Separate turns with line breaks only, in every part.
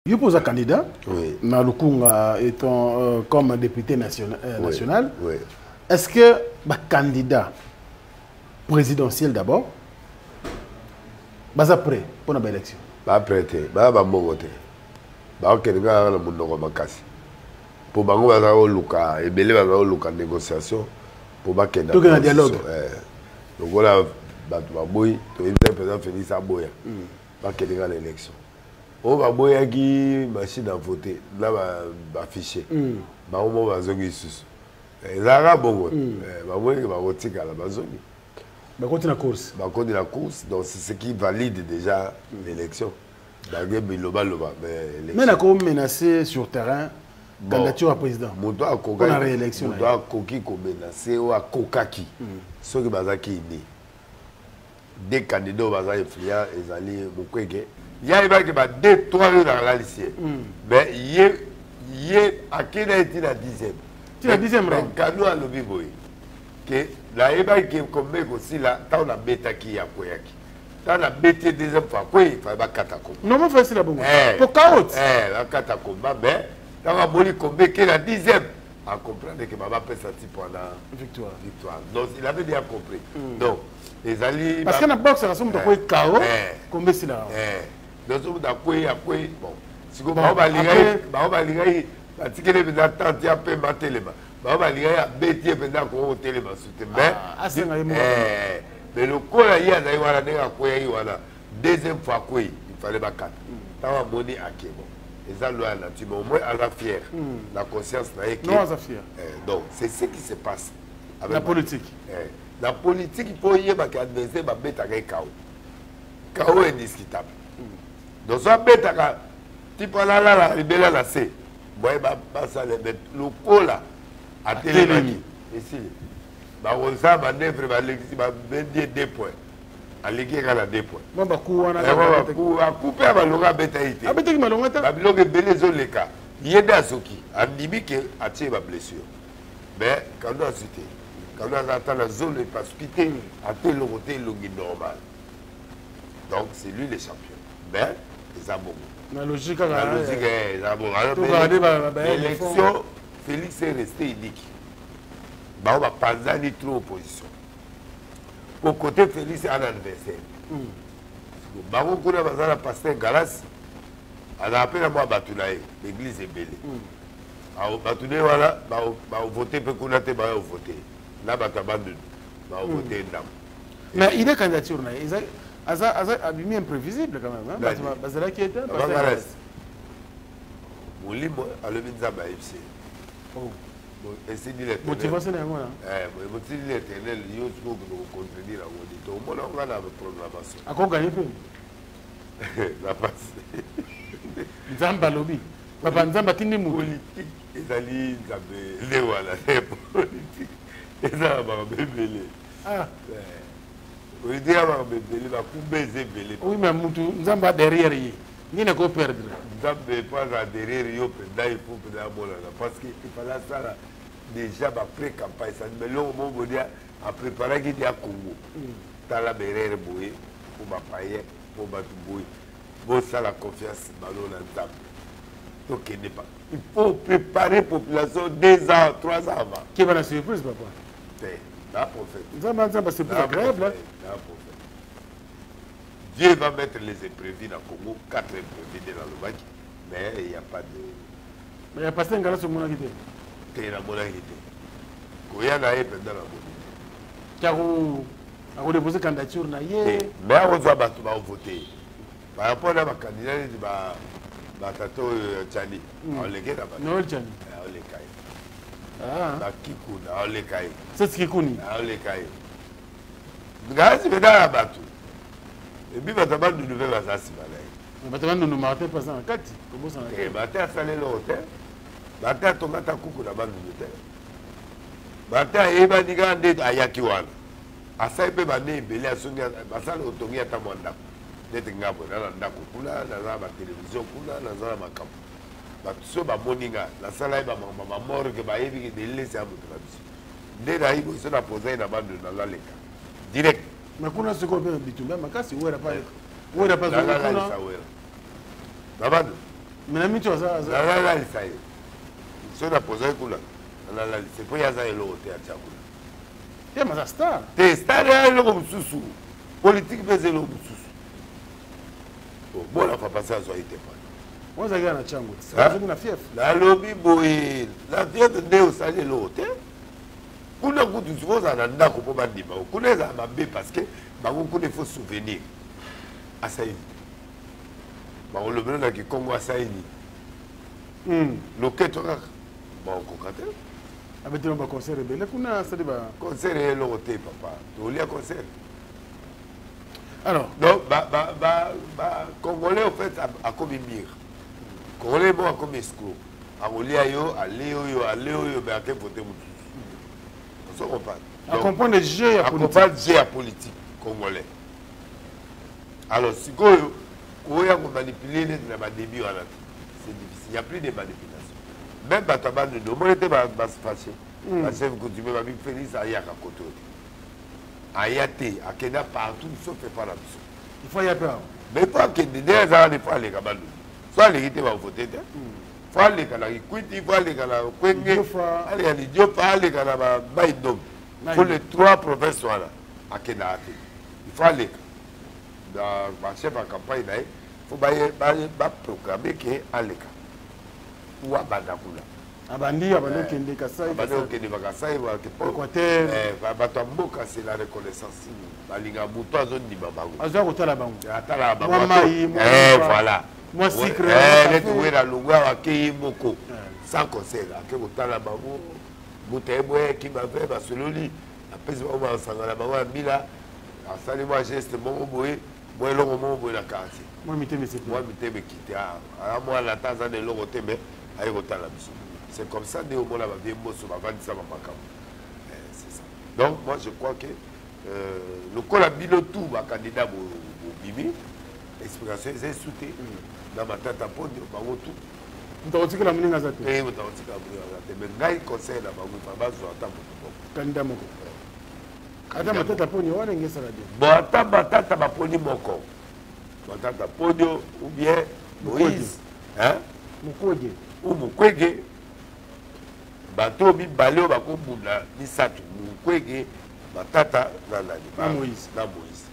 Yo mpo oza candidat
Oui.
na Lukunga étant comme député national,
Oui.
national.
Oui.
Est-ce que bacandidat présidentiel d'abord baza prêt mpona baélection?
Baprêt te, baya bambongo te, bakokende kaka na monoko makasi, mpo bango baza koluka ebele, baza koluka négociation mpo bakenda.
Tokende na dialogue.
Lokola bato baboyi, toyebisaki président Félix aboya, bakende kaka na élection. Oyo baboyaki machine à voter na bafichier, bango moko bazongi lisusu. Ezalaka bongo. Bamoniki bakotikala, bazongi.
Bakoti na course.
Bakoti na course, donc c'est ce qui valide déjà l'élection. Bange bilobaloba, mais
Mais nakomenacer sur terrain candidature ya président
moto
mpona réélection na
moto
ye.
Akoki komenacer oyo akokaki soki bazalaki ini deux candidats oyo baza influent. Ezali Mukwege, ye ayebaki ba deux trois oyo nalalisi ye, mais ye akei na ye ntina 10e.
Ntina 10e round.
Kanu alobi boye ke nayebaki ke kombe ekosila ntango nabetaki ye, akweyaki. Ntango nabeti ye deuxième fois, akwei, fallait bakata komba.
Normal, facile bongo
Eh,
po chaos.
Eh, bakata komba, mais ntango amoni kombe eke na 10e, acomprendre ke babapesa ti mpona
victoire.
Victoire. Donc il avait déjà compris. Donc ezali
Parce que na boxe akaso moto akoyi KO, kombe esila.
Eh, donc soki moto akwei, akwei. Bon, sikoyo
Bon,
bango balingaki
après
bango balingaki batikeli mpenza tante ya pemba telema. Bango balingaki abeti ye mpenza, akoki kotelema su te, mais
Ah, asenga ye moko.
Eh, mais lokola ye azali wana, ndenge akweyaki wana, deuxième fois akwei, il fallait bakata. Ntango amoni ake, bon, eza loi ya nature, mais au moins aza fier na conscience na ye
Non, aza fier.
Eh, donc c'est ce qui se passe avec
Na politique.
Eh, na politique mpo oyebaka adversaire babetaka ye KO, KO indiscutable. Donc so abetaka tipo alalala libela na se boye, basala, mais lokola atelemaki,
Atelemi.
Esili bakozala manœuvre, balekisi, babendi ye deux points, aleki ye kaka na deux points.
Mwa baku wana.
Akupe ya balongo, abeta ye te.
Abetaki malongo te.
Babiloko ebele ezoleka, ye nde azoki, andimi ke atie bablessure, mais Kando azwi te. Kando aza ata na zolo epasuki te, ata eloko te, elongi normal. Donc c'est lui le champion, mais eza bongo.
Na logique
na
kaka.
Logique, eza bongo. Alors,
Tokaka nde
l'élection, Félix est resté unique. Bango bapanzani trop, opposition po côté Félix ana adversaire. Bango kuna baza na pasteur Galasi, azala mpe na mwa bato na ye, l'église ebele. Bato nde wana baovote mpe kuna te, baya ovote na bato ya Bandundu, baovote ndambo.
Mais il est candidature na ye aza abimi imprévisible quand même, hein.
Nani?
Bato bazalaki ete
Papa Galasi, molimo alobi Nzambe ayebisi ye.
Oh.
Bon, ainsi dit l'Éternel.
Motivation na yango na
Eh, motivi l'Éternel, yo sikoyo okende kocontredire yango te, tomona nga na proclamation.
Akoganye mpe.
Na pasi.
Nzambe alobi, papa, Nzambe atindi motu.
Politique ezali Nzambe nde wana te. Politique eza na makambo ebele.
Ah.
Politique ya makambo ebele, bakumba eza ebele.
Oui, mais mutu Nzambe a derrière ye, nini akoperdre?
Nzambe po aza derrière yo mpenza, il faut mpenza amonana, parce que ifale asala déjà bapré campagne sadi beloko moko bodia apréparaki dia Congo. Tala berere boye mpo bapaye, mpo bato boye bosala confiance balo na Nzambe. Tokende pa, il faut préparer population 2 ans, 3 ans avant.
Keba na surprise, papa.
Te, na prophète.
Nzambe, surprise agréable, hein.
Na prophète. Dieu va mettre les imprévus na Congo, quatre imprévus de nalobaki, mais il y a pas de
Mais ya pasteur Ngalasi, omonaki te?
Te, namonaki te koya na ye mpenza, namoni te.
Ti akodépose candidature na ye?
Te, mais akozwa bato baovote ye par rapport na bacandidat neti batata oyo Tshiani, aoleke na bato.
Noël Tshiani.
Aoleka ye.
Ah.
Bakikuna, aoleka ye.
Seth Kikuni.
Aoleka ye. Ngalasi mpenza ya bato ebi, bato ya Bandundu mpe baza nsima na ye.
Bato Bandundu, Martin mpe aza na kati, kobosana te.
Te, bate asala eloko te, bate atongata kuku na Bandundu te. Bate ayebani kaka nde ayaki wana, asali mpe bane ebele, asongi basala otongi ata mwa ndako neti nga boye. Na ndako kuna, naza na batelevizio kuna, naza na makambo. Bato so bamoni nga nasala ye bamakambo bamorgue, bayebi ke delesi ya moto na biso nde nayi boye. So na poza ye na Bandundu, nalaleka direct.
Mais kuna sikoyo mpe bitumba ya makasi, wera pa, wera pa.
Nalalisa wera na Bandundu.
Mais na mito aza aza.
Nalalisa ye. Soki napozaki kuna, nalalisa mpo ye aza eloko te atya kuna.
Te maza star.
Te star ya eloko mosusu. Politique mpe eza eloko mosusu. Bona papa se azwa ye te
pana. Ozalaki na Tshangu. Ozalaki na fief.
Nalobi boye, na fief nde osali eloko te. Kuna kutu soki ozala na ndako mpo bandima yo. Kuna ezala mabe parce que bango kuna il faut souvenir. Asali bakolobela na kikongo asali nini loketo kaka bakokoka te.
Abetela baconcert ebele kuna, asali ba
concert ye eloko te papa, tolia concert.
Alors
donc ba congolais au fait akomi mire congolais moko akomi escroc, akolia yo ale oyo ale oyo, mais ake vote mosusu. Ozo comprendre?
Acomprendre jeu ya
politique, acomprendre jeu ya politique congolais. Alors sikoyo koya komanipuler neti na badébut wana te, c'est difficile, il y a plus de manipulation. Même bato ya Bandundu omoni te bafâché, bachef coutumier babi Félix ayaka koto te, aya te, akenda partout sauf epa na biso.
Il faut aya mpe awa.
Mais faut akende nde ezalaka ne, faut aleka Bandundu. So aleki te, bavote te. Faut aleka na Kikwiti, faut aleka na Kwenge, aleka na Idiofa, aleka na Mai Ndombe. Faut les trois provinces wana akendaka te, il faut aleka na bachef ya campagne na ye, faut baproclame ke aleka ou abanda kuna.
Abandi, abandi okende Kasai.
Abandi okende bakasai.
Équateur.
Bato ya mboka, c'est la reconnaissance, balingaka moto azondima bango.
Azwa kotala bango.
Atalaka bango.
Mwa mai.
Voilà.
Mwa sucre.
Neti wera longwe awa, akei moko sans concert, ake kotala bango, moto ayeboyaki bave, basololi, apesi bango masanga na bango ya mbila, asali mwa geste moko boye, mwa eloko moko boye na quartier.
Mwa mitema esepeli.
Mwa mitema ekite. Aya mwana ata aza na eloko te, mais aye kotala biso. C'est comme ça nde omona bavie mboso bavandisa bamakambo, c'est ça. Donc moi je crois que lokola bino tout bacandidat bobimi, explication eza esu te na Matata Mponio, bango tout.
Moto akotikela moninga aza te.
Te, moto akotikela moninga aza te, mais ngai conseil na bango, ifa bazwa ata moto moko.
Candidat moko, ata Matata Ponio wana enge esala bien.
Bon, ata Matata baponi moko, Matata Ponio ou bien Moïse, hein?
Mukwege.
Ou Mukwege. Bato mibale oyo bakobunda, misato: Mukwege, Matata na nani?
Na Moïse.
Na Moïse,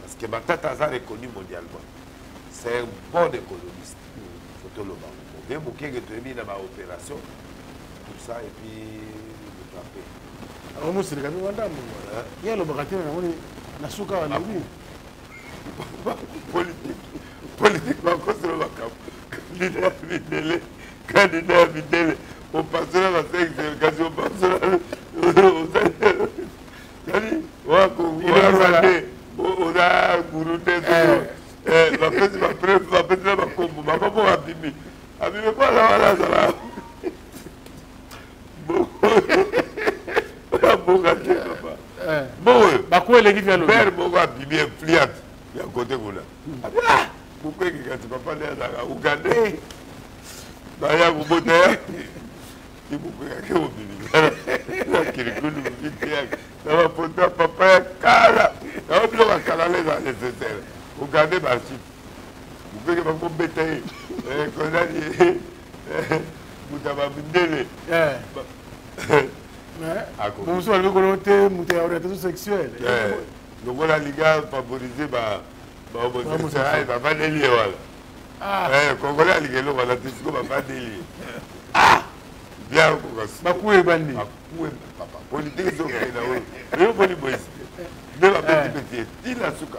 parce que Matata aza reconnu mondialement, c'est un bon économiste, faut toloba ngo. Vieux Mukwege toyebi na baopération, tout ça, et puis moto ape.
Akomosilika mpe wandambo, ye alobaka te, namoni na suka balobi.
Politique, politique, bakosela makambo. Candidat ya mindele, candidat ya mindele, opasola basexe, kasi opasola sadi oza te, oza guru te. Bapesi bapreuve, bapesi na bakombo, mama moko abimi, abimi mpo aza wana, azala mboka te papa. Bongo
baku eleki fi alobi.
Père moko abimi influente ya kote kuna, Mukwege, kasi papa nde azalaka ugandais, baya kobota ya ti Mukwege ake kobimisa na kirikulu biteyaka na bafoto ya papa ya kala yango, biloko ya kala na ezala nécessaire. Ugandais baarchive, Mukwege bakobeta ye konani moto ya bamindele.
Mosusu alobi kono te, moto ya orientation sexuelle.
Lokola alinga favoriser bahomosexuel, bavandeli ye wana. Congolais alinga eloko wana te, siko bavandeli ye bien okoka.
Bakuwe ebandi.
Bakuwe papa, politique ezokende oyo eyokoli boyesi te nde babetibeti ye ntina suka.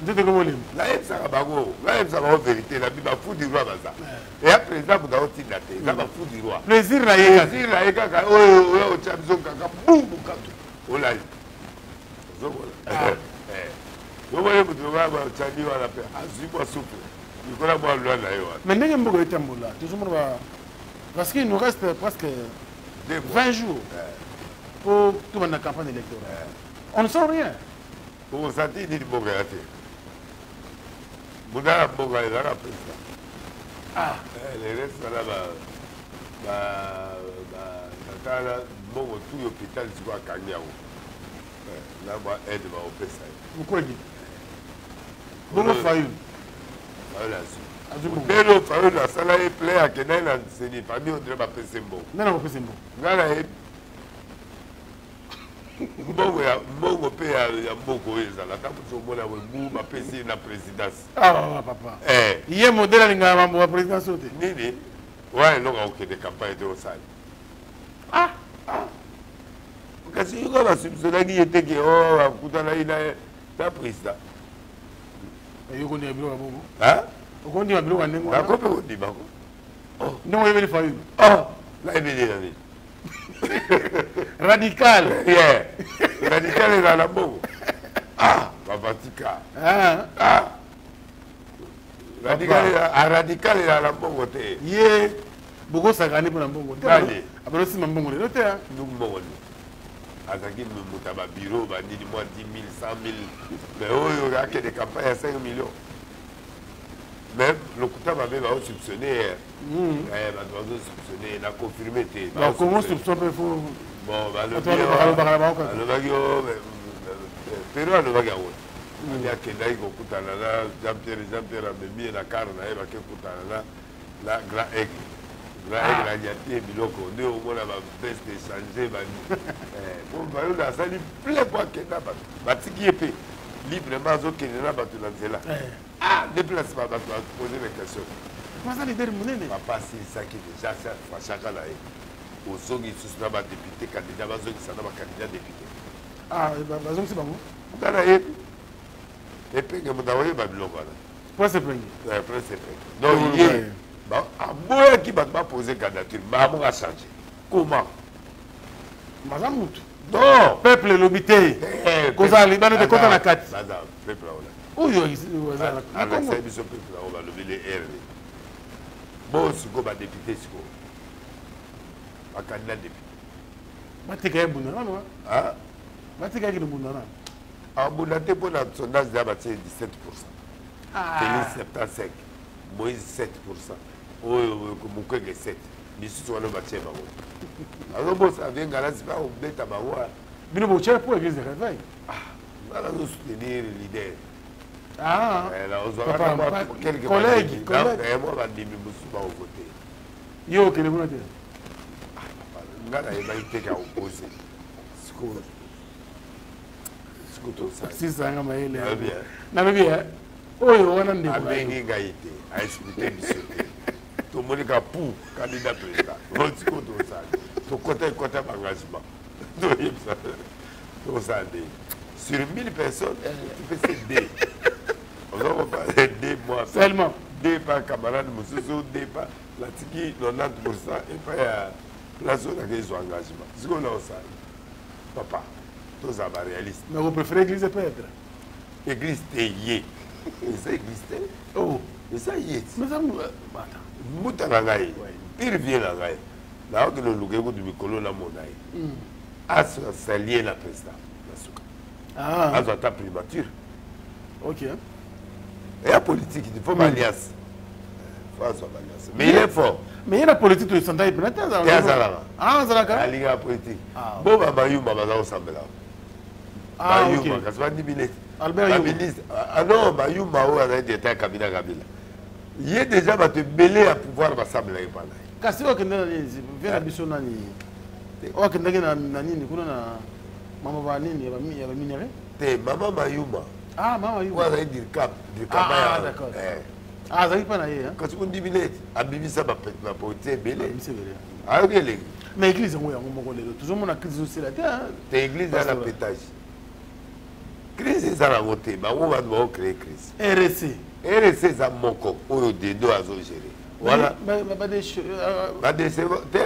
Nzoto ekomolemba.
Nayebisaka bango, nayebisaka bango vérité na bi bafou du roi baza eya président moto aotinda te, eza bafou du roi.
Plaisir na ye.
Plaisir na ye kaka oyo oyo otya biso kaka bumbu katu olali, ozomona omoni moto lokola bacani wana mpe azwi mwa supu likola mwa lwa na ye wana.
Mais ndenge mboka etambola, tozomona ba, parce qu'il nous reste presque 20 jours pour tout la campagne électorale, on ne sent rien.
Okosanti nini? Mboka ya te, munda ya mboka ezalaka président, le reste wana batala mbongo tu hôpital, sikoyo akangi yango na mwa aide bakopesa ye.
Mukwege bongo, Fayulu.
Fayulu azwi. Mondele oyo Fayulu asala ye plein, akendaki na CENI, famille on dirait bapesi mbongo.
Nani akopesa mbongo?
Ngai nayebi mbongo ya mbongo mpe ya mboka oyo ezalaka mosu omona bu bapesi ye na présidence.
Ah, papa eh. Ye modele alingaka mambo ya présidence oyo te.
Nini wana eloko akokende campagne te osali.
Ah.
Ah. Kasi yoka basubsonaki ye te ke o oh, akutanaki na président.
Yo okondima biloko ya bongo? Okondima biloko ya ndenge wana?
Nakomi kondima ko.
Oh. Ndenge oyebeli Fayulu?
Oh, nayebeli na nini?
Radical.
Yeah. Radical ezala na mbongo. Ah, babatika.
Ah.
Ah. Radical, radical ezala na mbongo te.
Ye bokosakani mpo na mbongo te.
Nani?
Abalosimba mbongo lelo te.
Mbongo nini? Azalaki moto ya babiro banini mwa 10 000, 100 000, mais oyo akende campagne ya 5 millions. Mais lokuta mabe, baosoupçonne ye. Bato bazosoupçonne, na confirme te.
Congo soupçon mpe fo.
Bon,
balobaka na bango kaka.
Alobaki o pero, alobaki yango abi akendaki kokutana na Jean Pierre. Jean Pierre amemi ye na car na ye, bake kokutana na Grand Aigle. Grand Aigle anyati ye biloko nde omona baveste échange bani po Fayulu asali plein po akenda. Bato batiki ye mpe librement, azokende na bato na nzela. Ah, nde place bato bapose ba question.
Aza leader monene.
Papa asilisaki déjà, afashaka na ye, ozongi lisusu na badéputé candidat, bazongisa na bacandidat député.
Ah, bazongisi bango?
Nga nayebi Epenge, moto akoyeba biloko wana.
Prince Epenge.
Prince Epenge. Donc ye aboyaki bato bapose candidature, makambo achange comment?
Baza mutu.
Non.
Peuple elobi te kozala libanda te, kota na kati.
Baza peuple wana.
Oyo.
Alakisa biso peuple yango, balobi le rd. Bon, sikoyo badéputé, sikoyo bacandidat député.
Batika ye bunda nano. Batika ye kende bunda nano.
Abunda te, mpo na sondage ya batie 17 %, Félix 75, Moïse 7 %, oyo Mukwege 7, misusu wana batie bango. Azobosa avie Ngalasi mpe akobeta bango.
Bino botia po église de réveil?
Nga nazosoutenir leader.
Collègue.
Mwa bandimi mosusu bakovote.
Yo okende kuna te?
Nga nayebaki te ka opose. Sikoyo sikoyo tosala.
Sisanga mayele nalobi oyo wana ndeko.
Abengi ngai te, aexplike biso te, tomoni ka pour candidat président. Sikoyo tosala, tokota ekota baengagement, toyebisa tosala nde sur 1000 personnes topesi deux. Ozokopa deux mois.
Seulement.
Deux par camarade mosusu, deux par natiki 90 % epai ya place oyo nake ezwa engagement. Sikoyo na osala, papa, tozala baréaliste.
Mais opréféré église peut-être?
Église te, ye eza église te.
Oh.
Eza ye.
Mais
Mbuta na ngai, pire vie na ngai, naokende oluka ye kutu mikolo, namona ye asalie na président na suka, azwa ata primature. Eya politique, il faut baalliance, faut azwa baalliance, mais il est fort.
Mais ye na politique tosantaki mpena te.
Te, azalaka.
Azalaka.
Alingaka politique. Bo bamayuma baza kosambela. Bayuma kasi bandimi neti baministre. Non, Bayuma oyo azali directeur ya cabinet Kabila, ye déjà bato ebele ya pouvoir basambelaki mpa na ye.
Kasi oyo akende na nini, vie na biso nani, oyo akendaki na nini kuna na mama ba nini ya baminerai?
Te, mama Mayuma.
Ah, mama Mayuma.
Oyo azali dircab.
Ah, d'accord. Ah, azalaki mpa na ye.
Kasi ondimi neti abimisa bapoliticien ebele, ayoki elengi.
Mais église yango, yango moko lelo tozomona crise ezosila te.
Te, église eza na pétage, crise eza nango te. Bango bato baocrée crise.
RC.
RC eza moko oyo dedo azogere wana. Badese te,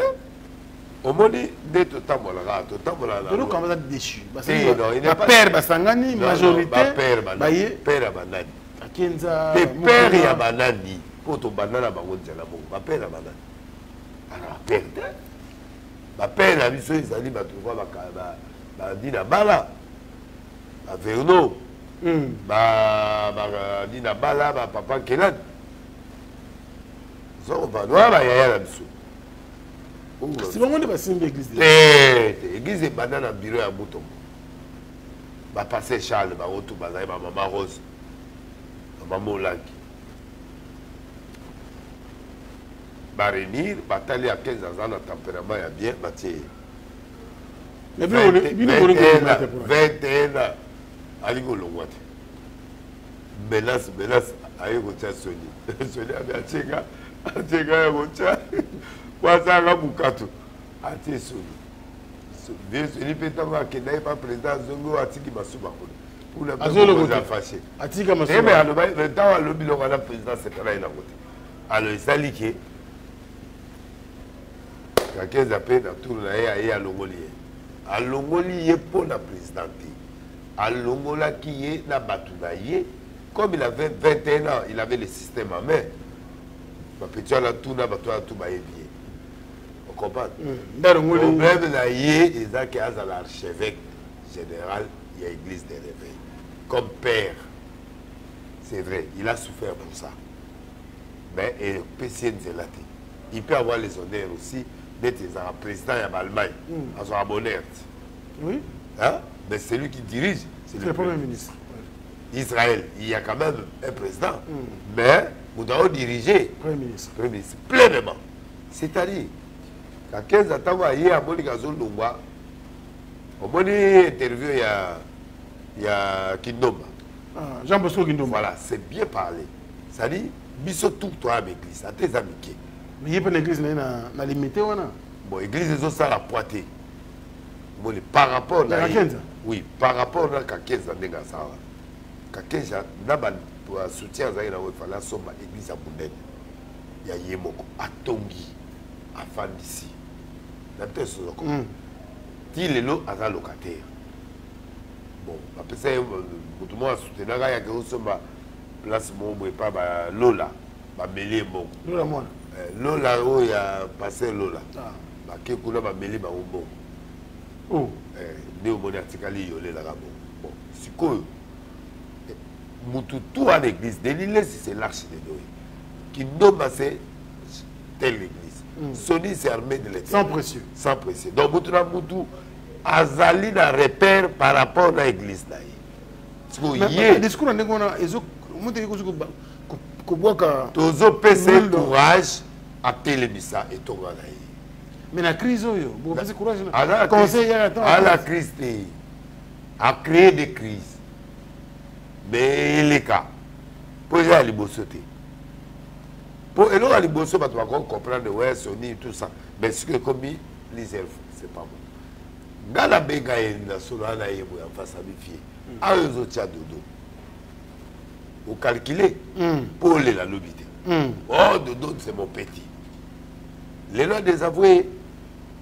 omoni nde totambolaka, totambolaka.
Baza déchu, bapère basangani, majorité.
Baye père ya banani?
Akenza.
Te, père ya banani? Mpo tobanda na bango nzela moko. Bapère ya banani? Ana bapère te. Bapère na biso ezali bato lokwa badina bala, baverno, badina bala, bapapa Nkelani, zokompa wana bayaya na biso.
Kasi bango nde basimbi église.
Te te, église ebanda na bureau ya Mutombo, bapaster Charles, bango tu bazali, bamama Rose, mama Molangi. Baréunir, batali ya 15, aza na tempérament ya bien, batie ye.
Mais bino bolingi
21 ans, 21 ans alingi olongwa te. Menace, menace, aye kotia Soni. Soni abi atieka, atieka ya kotia po asalaka mokato, atie Soni. Vieux Soni mpe, ntango akenda ye pa président, azongi oyo atiki masuba kuna kuna.
Azoloko te.
Afashe.
Atika masuba.
Mais aloba, ntango alobi biloko wana, président asepela ye nango te. Alors esali ke Kakeza mpe na tour na ye, aye alongoli ye. Alongoli ye mpo na président te, alongolaki ye na bato na ye. Comme il avait 21 ans, il avait le système en main. Bapeti wana tuna bato wana tu bayebi ye, ocomprendre?
Nde alongoli.
Problème na ye eza ke azala archevêque général ya église de réveil comme père. C'est vrai, il a souffert pour ça, mais epesi ye nzela te. Il peut avoir les honneurs aussi, neti ezalaka président ya baallemagne, azwaka bonheur te. Hein? Mais celui qui dirige, c'est
le premier ministre.
Israël, il y a quand même un président, mais nous avons dirigé
premier ministre.
Premier ministre pleinement. C'est-à-dire Kakenza, ntango aye amoni azolongwa, omoni interview ya Kindomba.
Ah, Jean Bosco Kindomba.
Voilà, c'est bien parlé. C'est-à-dire biso tout toya baeglise, ata eza mike.
Mais ye mpe na église na ye na limité wana.
Bon, église ezosala poids te, moni par rapport na
Ya
ye.
Kakenza?
Oui, par rapport na Kakenza, ndenge aza wana, Kakenza na basoutien azalaki nango, efale asomba église ya monene ya ye moko, atongi, afandisi na te sozoko. Ti lelo aza locataire. Bon, bapesa ye motu moko asoutenaka, yake osomba place moko boye epa balola, bameli ye mbongo.
Lola mwana.
Lola oyo ya paster Lola.
Ah.
Bake kuna, bameli bango mbongo.
Oh.
Nde omoni atikali yolelaka bongo. Bon, sikoyo mutu tu wana, église Denis Lesi c'est l'arche de Noé, Kindomba c'est telle église, Soni c'est armée de l'éternel.
Sang précieux.
Sang précieux. Donc mutu na mutu azali na repère par rapport na église na ye. Sikoyo ye
discours na ndenge wana moteki kozi kobwaka.
Tozopesa ye courage, atelemisa etonga na ye.
Mais na crise oyo bokopesi courage?
Aza
conseil yaka.
Ala crise te, acréer des crises, mais eleka mpo eza ya liboso te. Mpo eloko ya liboso, bato bakoki comprendre, ouais, Soni, tout ça, mais soki ekomi plusieurs fois, c'est pas bon. Nga nabenga ye na solo wana, ye boye en face, abifie awa, ezotia dodo, ocalcule mpo olela lobi te. Oh, dodo c'est mon petit. Lelo désavoué.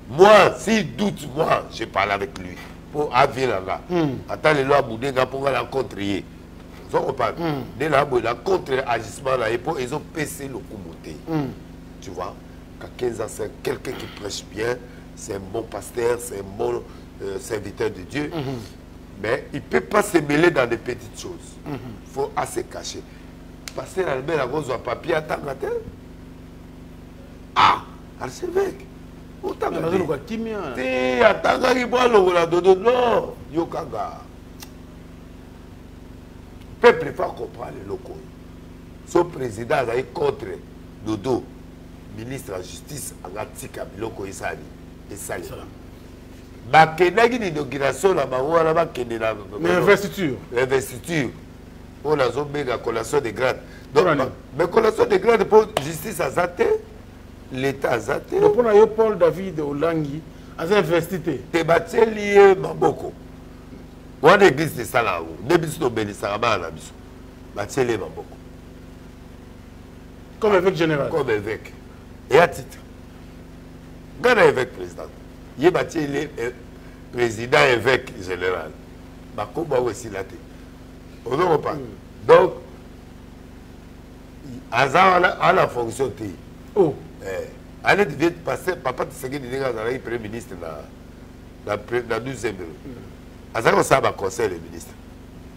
Moi, s'il doute, moi je parle avec lui mpo avie na nga. Ata lelo abude nga, mpo nga na contre ye, ozo comprendre? Nde na boye na contre agissement na ye, mpo ezopesa lokumu te. Tu vois, Kakenza, c'est quelqu'un qui prêche bien, c'est un bon pasteur, c'est un bon serviteur de Dieu, mais il peut pas se mêler dans des petites choses. Faut assez cacher. Pasteur Albert akozwa papier, atanga te. Ah, archevêque otanga te.
Bazoluka kimia.
Te, atangaki mpo alongola dodo. Non, yokanga, peuple fa comprendre eloko oyo. So président azali contre dodo, ministre ya justice anga tika biloko esali esalema. Bakendaki na inauguration na bango wana, bakende na
na investiture.
Investiture oyo nazobenga collation de grade. Donc
Mpona nini?
Mais collation de grade mpo justice aza te, l'état aza te.
Donc mpona yo, Paul David Olangi aza investi te?
Te, batieli ye maboko wana. Église esala yango nde biso tobelisaka bana na biso, batieli ye maboko.
Comme évêque général.
Comme évêque eya titre. Ngai na évêque président, ye batieli ye président évêque général, bakombo yango esila te, ozokopa. Donc aza wana ana fonction te.
Oh.
Ale devait passer papa Tshisekedi ndenge azalaki premier ministre na 12e bureau, azalaki kosala baconseil de ministre.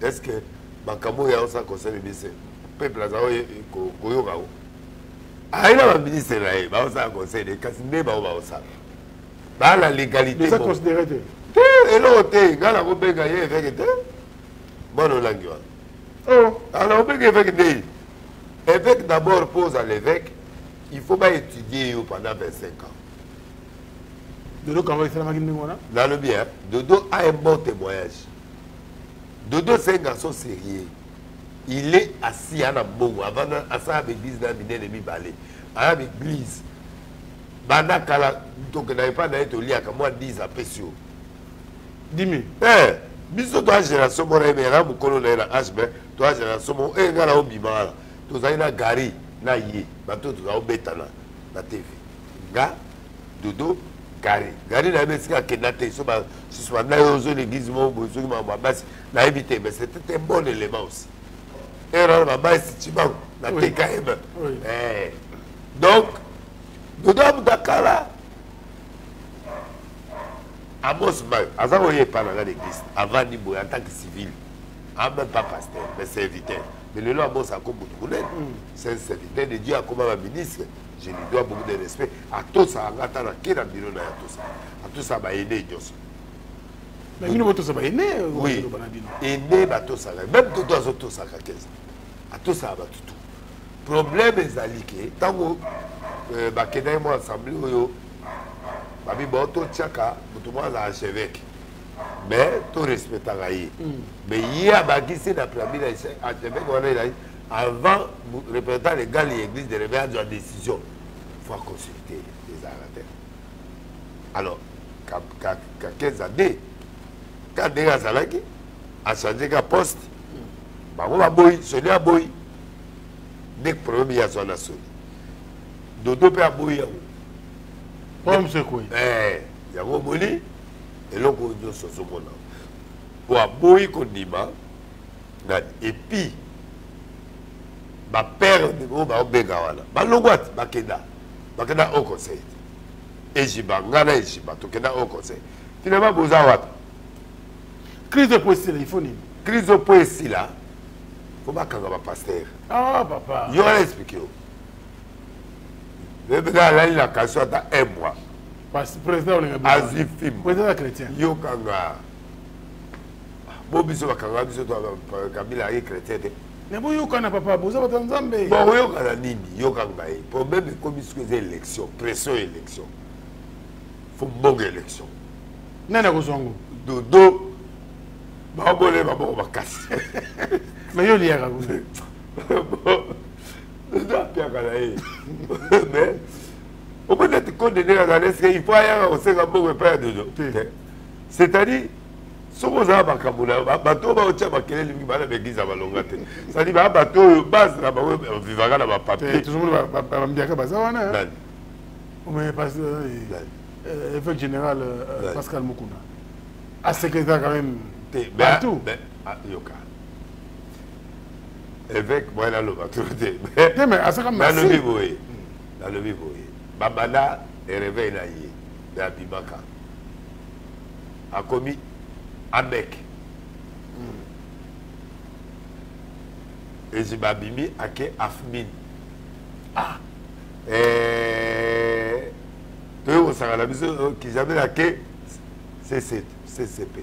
Est ce que makambo oyo aosala conseil de ministre, peuple aza koyoka ngo? Ayi na baministre na ye baosala conseil de, kasi nde bango baosala baa na légalité.
Eza considéré te.
Te, eloko te. Ngai nakobenga ye évêque te, mwana Olangi wana.
Oh.
Alors obenga évêque nde évêque d'abord, mpo ozala évêque. Il faut baétudier yo pendant 25 ans.
Dodo Kamba esalamaki ndenge wana.
Nalobi, hein? Dodo a un bon témoignage. Dodo, c'est un garçon sérieux. Il est assis ana mbongo avant asala baeglise na minene mibale, aya baeglise banda kala. Tokenda epai na ye, toliaka mwa 10, apesi yo.
10 000.
Eh, biso toa génération moko na ye, me yanga mokolo na ye na âge, mais toa génération moko. E ngai na obima wana, tozali na gari na ye, bato toza obetana na TV, nga, Dodo, Gari. Gari nayebi esika akenda te, so basusu banda yo ozo l'église moko boye, soki makambo ya basi nayebi te, mais c'était un bon élément aussi. Ere wana babasi Cibango na TKM. Eh. Donc Dodo amuta kala. Amos Mayo aza koya epai na nga na église, avandi boye en tant que civil, ah, même pas pasteur, mais serviteur. Mais lelo Amos ako motu monene, c'est un serviteur de Dieu, akoma baministre. Je lui dois beaucoup de respect. Atosaka nga, ata nake na bino na ye, atosaka, atosaka baene nyonso.
Mais bino botosa baene.
Oui, ene batosaka, même Toto azotosaka, 15 atosaka bato tout. Problème ezali ke ntango bakendaki mwa assemblée oyo, babi bao totiaka moto moko azala archevêque, mais torespectaka ye. Mais ye abakisi na préambule, archevêque wana ezali avant représentant légal ya église de réveil azwa décision, faut consulter. Ezalaka te. Alors ka 15 ade ka ndenge azalaki, achange ka poste, bango baboyi, Soni aboyi nde problème. Ye azwa na Soni, Dodo mpe aboyi yango.
Problème.
Yango omoni eloko oyo nyonso ozomona po aboyi kondima nani. Et puis bapère oyo baobenga wana balongwa te, bakenda au conseil te. Ejiba, ngai na Ejiba tokenda au conseil. Finalement boza wapi?
Crise po esila, il faut nini?
Crise po esila, faut bakanga bapasteur.
Ah papa.
Yo wana explique yo bebeka alali na cachot ata un mois.
Président olinga.
Azwi film.
Président chrétien.
Yokanga bo biso bakanga biso to Kabila aye chrétien te.
Me boyokana papa, boza bato ya Nzambe.
Bon, oyokana nini? Yokanga ye, problème ekomi soki eza élection, pression, élection, faut mbongo élection.
Nani akozwa yango?
Dodo baobole maboko makasi.
Mais yo oliaka kuna.
Dodo apiaka na ye, mais omoni neti konde ndenge azala, eske il faut ayaka kosenga mbongo epai ya Dodo te? C'est-à-dire soki oza na makambo na bato oyo baotya makelele mingi, bana baeglise ya balonga te. C'est-à-dire baa bato oyo base na bango vivaka na bapapier.
Tozomona bambiaka baza wana.
Nani?
Mais évêque général Pascal Mukuna a secrétaire quand même partout.
Yoka, évêque moi naloba tro te.
Te, mais asaka.
Nalobi boye, nalobi boye, babanda réveil na ye, me abimaka, akomi amek Eziba, abimi, ake afmin. Ah, eh, toyei kosaka na biso kijambe ake CCP.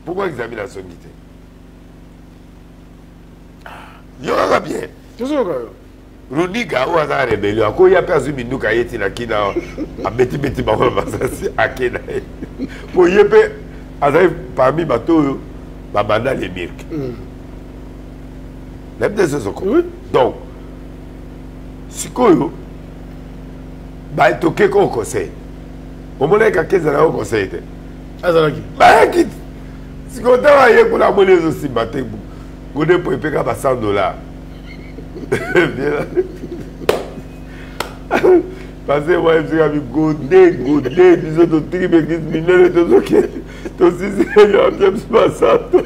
Pourquoi examen nazongi te? Yo kaka bien.
Tozoyoka yo.
Runiga oyo aza na rébellion, akoya mpe azwi minduka ye ti na kina, abetibeti bango na masasi, ake na ye, po ye mpe azali parmi bato oyo babanda lemirke. Nayebi te sozoko. Donc sikoyo tokeki au conseil, omonaki kaka ezala au conseil te.
Azalaki.
Bayaki sikoyo, ntango aye kuna, amoni ezosimba te, gode po epeka ba 100 $. Parce que moi esika gode gode, biso totiki baeglise minene, tozokende, tosisi yapia biso basanto.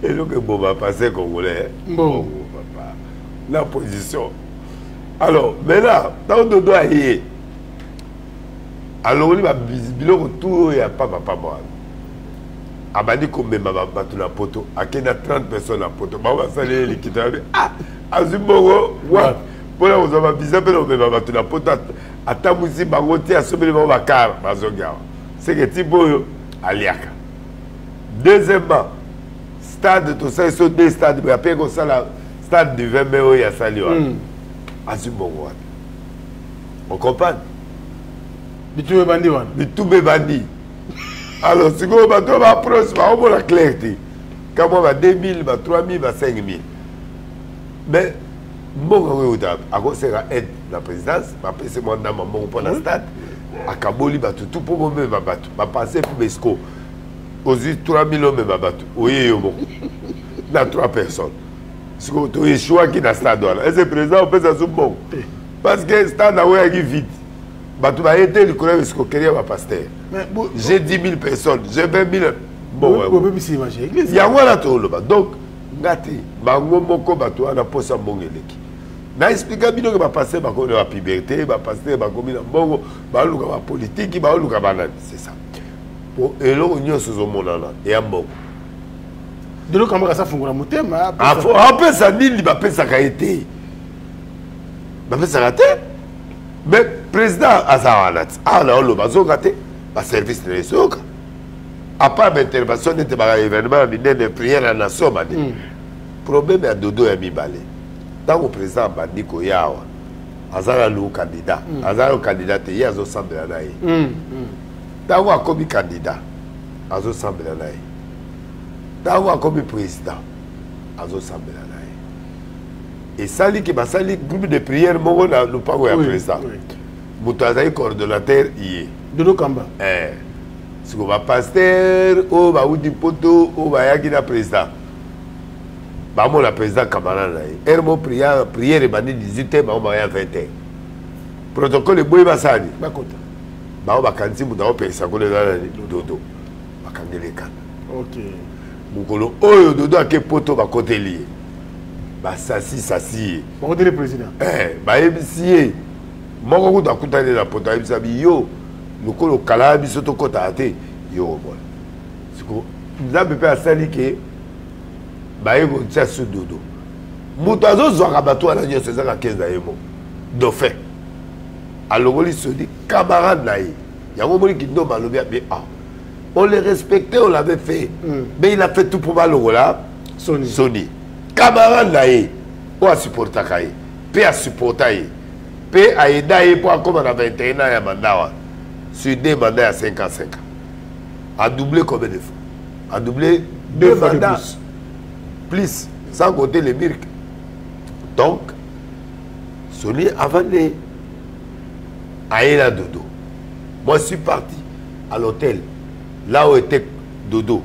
Eloko eboma pasteur congolais.
Mbongo.
Papa la position. Alors maintenant, ntango Dodo aye, alongoli biloko tu oyo ya papa papa wana, abandi komema bato na poto, akei na 30 personnes na poto. Bango basali ye likita yabi. Ah, azwi mbongo wapi mpona kozwa bavisa mpe na komema bato na poto? Atambwisi bango te, asombeli bango bacar, bazongi awa. Seke type oyo aliaka. Deuxièmement, stade tosali so deux stade boye, ape kosala Stade du 20 mai oyo asali wana azwi mbongo wapi? Ocomprendre?
Bitumba ebandi wana.
Bitumba ebandi. Alors sikoyo bato oyo baproche baomona clair te, kamwa ba 2000, ba 3000, ba 5000, mais mbongo yango euta, akosenga aide na présidence, bapesi mwa ndamba mbongo mpo na stade, akaboli bato tu mpo bomema bato bapense mpo besco ozwi 3000, omema bato, oye yo moko na 3 personnes. Sikoyo toeshuaki na stade wana, ese président opesa so mbongo parce que stade yango eyaki vide, bato baye te likolo ya escroquerie ya bapasteur. J'ai 10 000 personnes, j'ai 20 000.
Bon,
yango wana toloba. Donc nga te, bango moko bato wana mposa mbongo eleki. Na explika bino ke bapasteur bakomi na bapuberté, bapasteur bakomi na mbongo, baoluka bapolitiki, baoluka banani, c'est ça. Po eloko nyonso ezomonana eya mbongo.
Dodo Kamba kasi afungola motema.
Apesa nini? Bapesaka ye te, bapesaka te. Mais président aza wana ti awa na oloba, azonga te, baservice na ye ezoyoka, à part baintervention nete baka événement ya minene, prière ya nation bande. Problème ya Dodo ya mibale, ntango président abandi koya awa, aza nanu candidat, aza nanu candidat te, ye azosambela na ye. Ntango akomi candidat, azosambela na ye. Ntango akomi président, azosambela na ye. Esali ke basali groupe de prière moko na lopango ya président, moto azali coordonnateur ye.
Dodo Kamba.
Eh. Siko bapasteur oyo bauti Poto, oyo bayaki na président, bamona président camarade na ye heure mo prière, prière ebandi 18 heures, bango baya 20 heures, protocole eboyi, basali
bakota.
Bango bakanisi moto akopekisa kuna eza nani? Dodo. Bakangeli ekanda. Mokolo oyo Dodo ake Poto, bakoteli ye, basasi sasi ye.
Bakoteli président.
Eh, bayebisi ye moko kutu akutani na Poto, ayebisa bi yo lokolo okala biso tokɔtaka te, yo omona. Siko Nzambe mpe asali ke baye kotia su Dodo, moto azozwaka bato wana nyonso ezaka 15 na ye moko. Dauphin alongoli soni camarade na ye. Yango omoni Kindomba alobi abe, ah, on le respectait, on l'avait fait, mais il a fait tout pour balongola
Soni.
Soni camarade na ye oyo asupportaka ye mpe asupporta ye mpe aida ye mpo akóma na 21 ans ya mandat wana, sur deux mandats ya 5 ans, 5 ans, a doublé combien de fois? A doublé deux
fois de
mandats
plus.
Plus, sans compter les mirques. Donc Soni avant de ayela Dodo, moi je suis parti à l'hôtel là où était Dodo,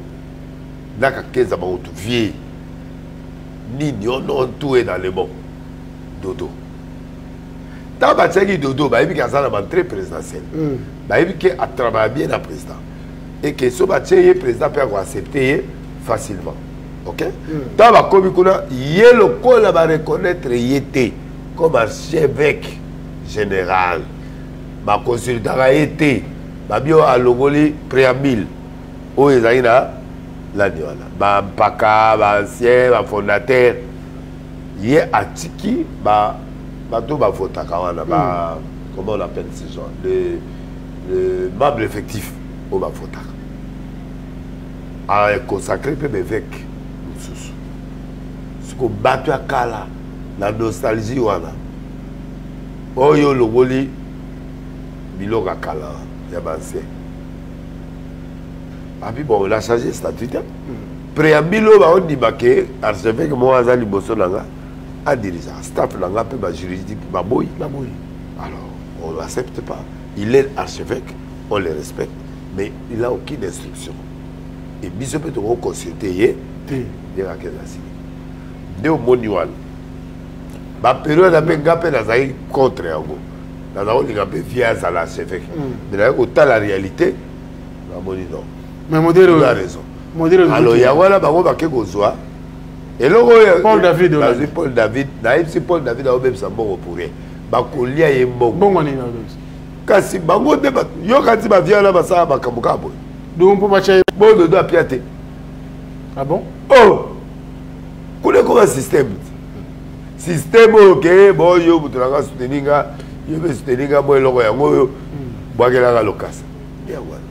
naka keza bango tu vie nini ono, tout est dans le bon. Dodo, ntango batiaki Dodo, bayebi ke aza na baentrée présidentielle, bayebi ke atravaille bien na président et ke so batie ye, président mpe akoaccepte ye facilement. Ok, ntango bakomi kuna, ye lokola bareconnaître ye te comme archevêque général, baconsultaka ye te, babi oyo alongoli préambule oyo ezalaki na lani wana, bampaka, baancien, bafondateur. Ye atiki bato bavotaka wana ba, comment on appelle ces gens, le membre effectif oyo bavotaka, aconsacré mpe baévêque mosusu. Siko bato ya kala na nostalgie wana oyo olongoli biloko ya kala ya baancien, abi bon, on a changé statut te, préambule oyo baondima ke archevêque moko aza liboso na nga adirigeaka staff na nga mpe bajuridique baboyi.
Baboyi.
Alors on l'accepte pas. Il est archevêque, on le respecte, mais il a aucune instruction et biso mpe tokoconsulte ye
te.
Ndenge akeza sili nde omoni wana bapériode mpe nga mpe nazalaki contre yango, naza kolinga mpe vie azala archevêque, mais naye kotala réalité, namoni non.
Mais modèle
Il a raison.
Modèle.
Alors yango wana bango bake kozwa eloko oyo.
Paul David.
Bazwi Paul David. Nayebisi Paul David aobebisa mbongo pour rien, bakolia ye mbongo.
Mbongo nini alobebisa?
Kasi bango nde yoka ti bavia wana basala makambo kaka boye.
Donc mpo batya ye.
Bo Dodo apia te.
Ah bon?
Oh, kuna ekoma système, système oyo ke bo yo moto nanga soutenir nga, yo mpe soutenir nga, mo eloko yango oyo bwakelaka lokasa nde yango wana.